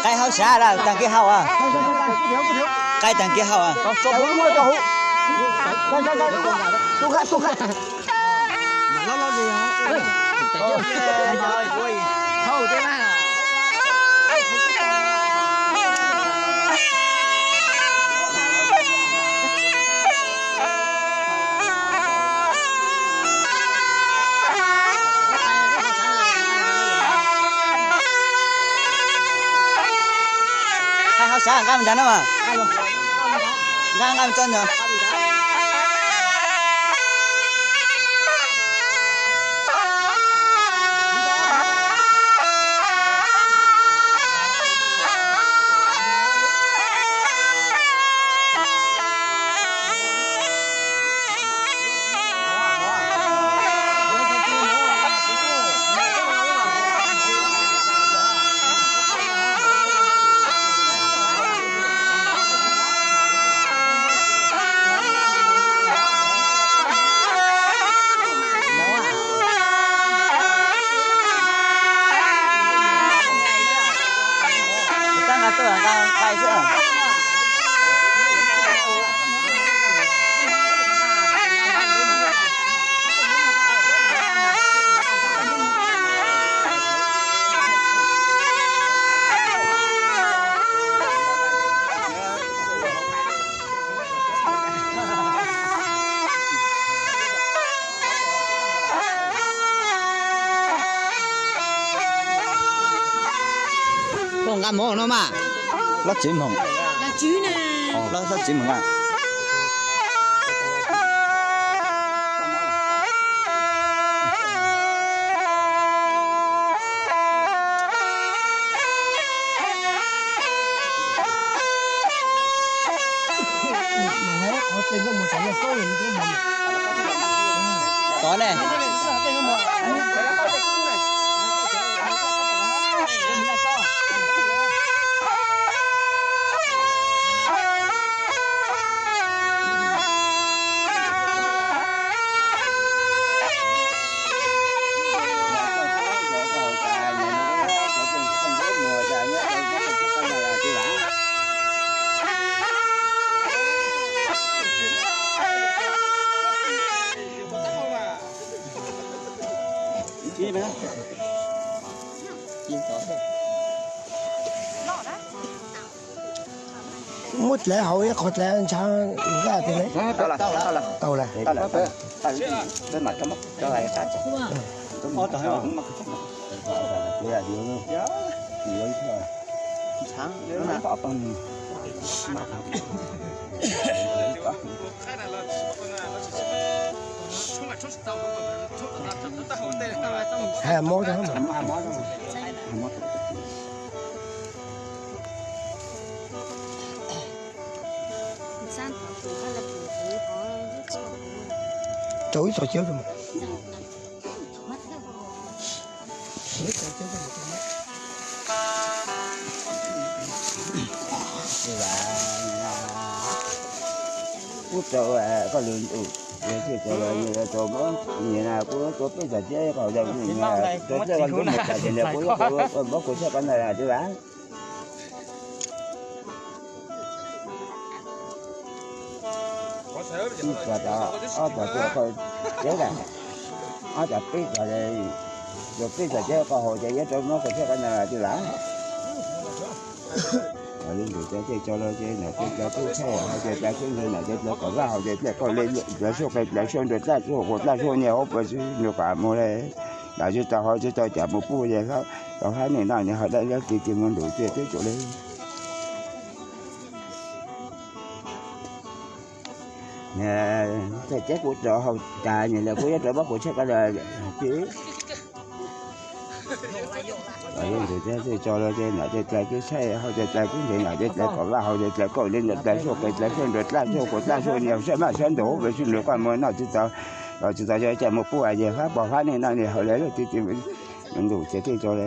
Qaib haus sab lawm, taag kev haus. Qaib taag kev haus. Qaib haus sab nqaj mus ntag no mas. Nqaj nqaj mus txog ntag. Koj nqa mov no mas. Loj tswv moog. Loj tswv moog na. Tod ne. Muab dlav hauv ib qho dlav ntshav nqaj tiag ne. Tau lawm. Has mob. Rau ib txoj cawb rau. Kuv rau koj lug ntuj, yog tsis rau los yog rau mob, nim no kuv rau peb txoj cawb koj, rau peb txoj cawb koj mus tas ces kuv rau mob kuv txhaj koj ntag twb vas. Ib txoj, ob txoj cawb koj, ob txoj peb txoj, rau peb txoj cawb koj haus ces yuav rau mob kuv txhaj koj ntag twb vas. Lub ntuj ces tej tso los ces nom tej tso pub thaij, ces tas xub ntsug nom tej tso kom vaj haus ces dlej koj le dlav suab qe dlav suab nrug dlaj suab quas dlaj suab nyiaj huv puas tsi nrug kom mus le. Lam tsis tau haus tsis tau cas mus pub ces tau hab nim no nws ho daj dab tsi ces mus ntuj ces twb tsuas le. Txog teb kuv rov haus tas nws lawm kuv yuav rov muab kuv tshaib koj lawm. Yeej ntxim thiab txij tso los ces nom tej dlais twb tshaib, haus tej dlais twb ntxim, nom tej dlais kom vaj, haus tej dlais kom li, ntawm dlais suaj qis dlais suaj nruas, dlaj suaj kuv dlaj suaj niam, sab maj sab ntuj, peb sib nrug koj mus noj tsis tau, los tsis tau coj mus pub a yes fab pom fab nej noj niam haus lawm lub ti ti ntuj ces txij tso li.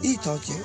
Ib tog ces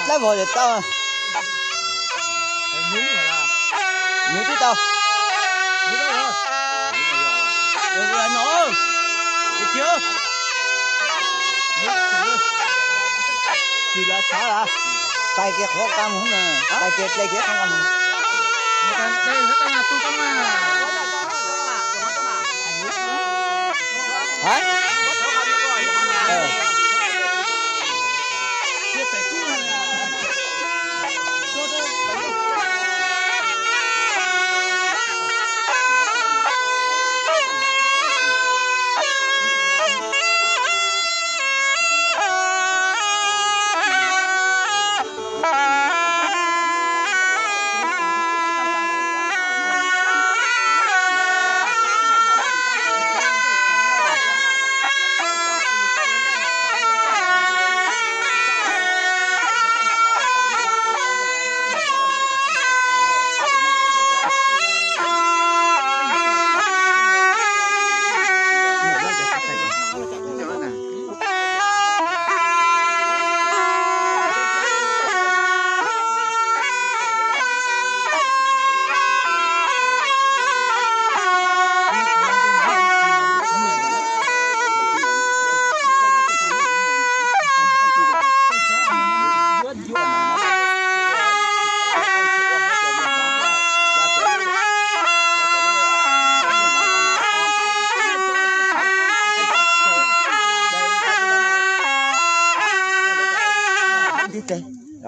Dlaab vog tau. Nws twb tau. Tais kiag qhov qab mus, tais kiag dlej kiag qhov qab mus. Ib teg,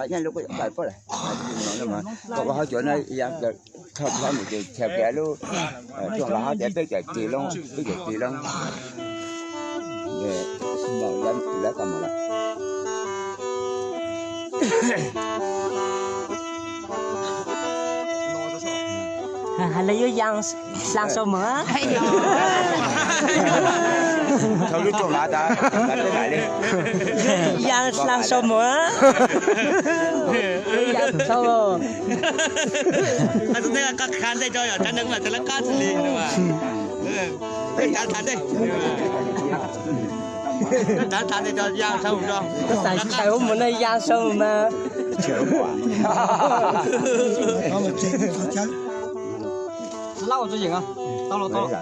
nyob lub kuj yog pab pab lawm, koj ua hauv cov no yog thauj thauj mus ces chaw kiag lub rooj los hov tias peb cov tsis loo, peb cov tsis loo. Hais lawv yuav yaa slaan sau mom. Thauj lub rooj los tas, yaa slaan sau mom. Yaa sau. Qab ntej tso yom, tsab neeb mas tau lab qab txog li no mas. Tsab tshav ntej, tsab tshav ntej tso yaa sau tso. Koj xav tsis tau ua mus no yaa sau mas. Lauj, tsis yeem, tau los, tau los.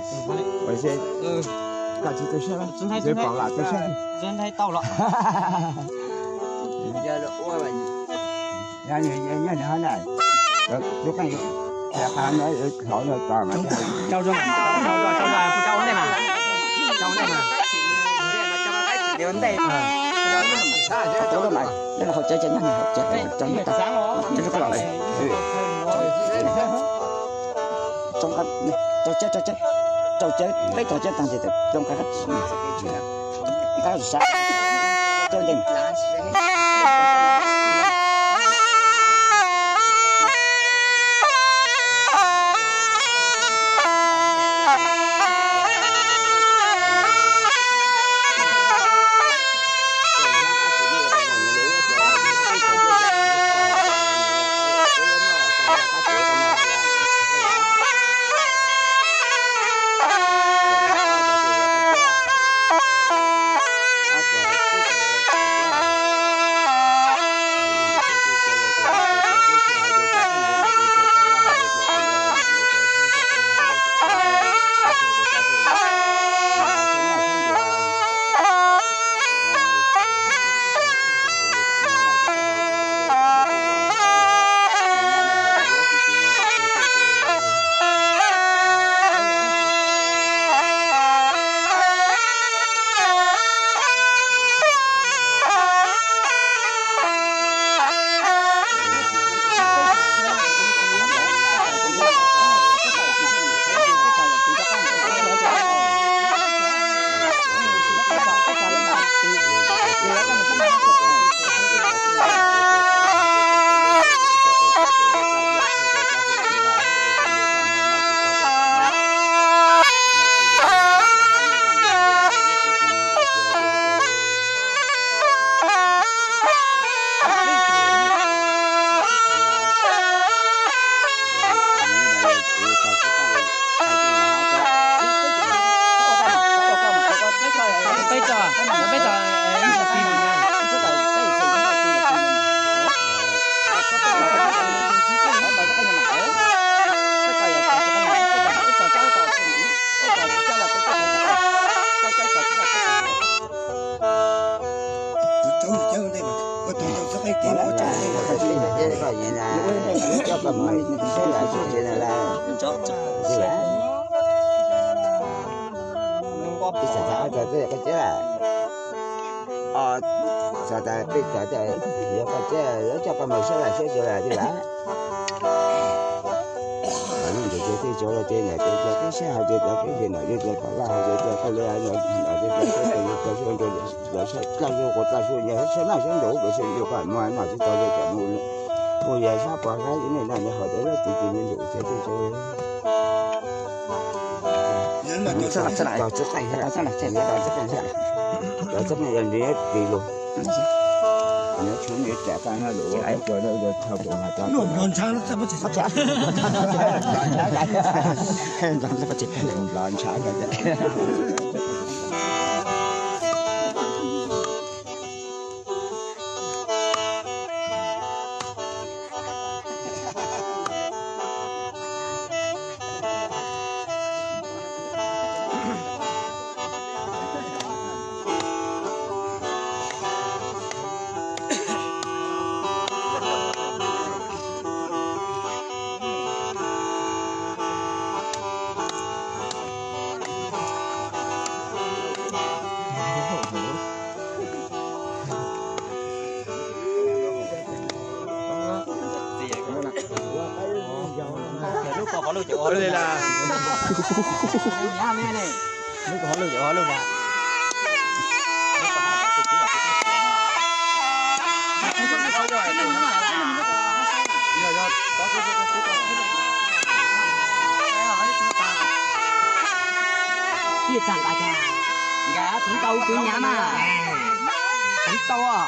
Tsis nthaij, tsis nthaij, tsis nthaij, tau los. Rau cawv, rau cawv, peb rau cawv tag ces rau nqa qab, nqa qab sav, rau ntej. Xav tas peb cov yuav koj thiab, yuav coj koj mus sab laj sab xyov laj thiab lawm. Qhov no ces tej cov los ces ntawm peb cov peb sab hauv ces cov peb ces ntawm peb cov kom laj hauv ces cov koj li ntawm peb cov peb cov sab ntawm lawv sab laj sab quav laj sab yog sab naj sab nraud pes sab nraud kom muaj noj tsis tau li kom mus ua yog sab pog sab nej noj li hauv tej lab tsis tis li ntawm ces tej cov Lub cov ua lub li na. Lub cov ua lub na.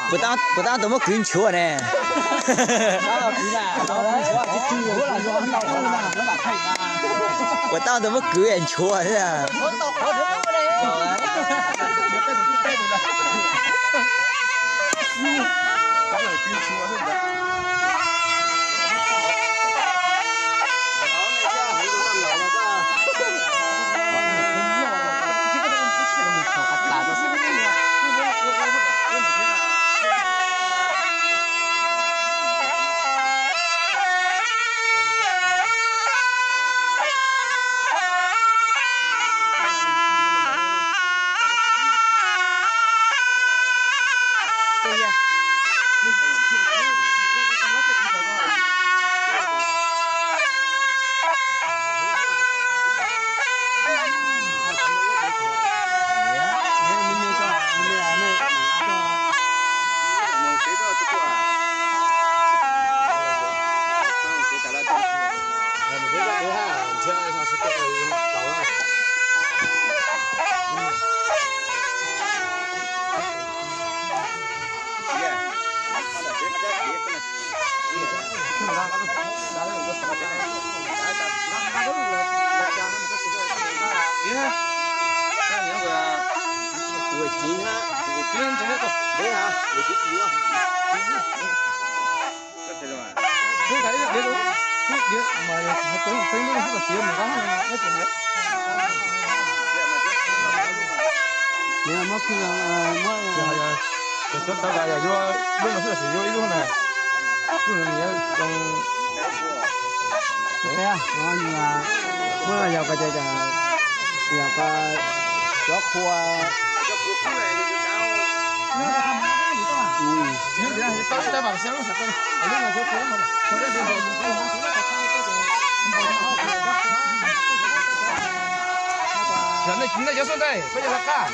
Puas tab, puas tab tus muab kwv nchuav ne? Puas tab tus muab kwv nchuav thiab? Cov tawv yog yuav lub no xwb los sis yuav ib lub na. Lub no nws yuav zoo. Muab yog ko, yog ko cov qhua. Yog nej cov xub ntiag peb cov laj qab.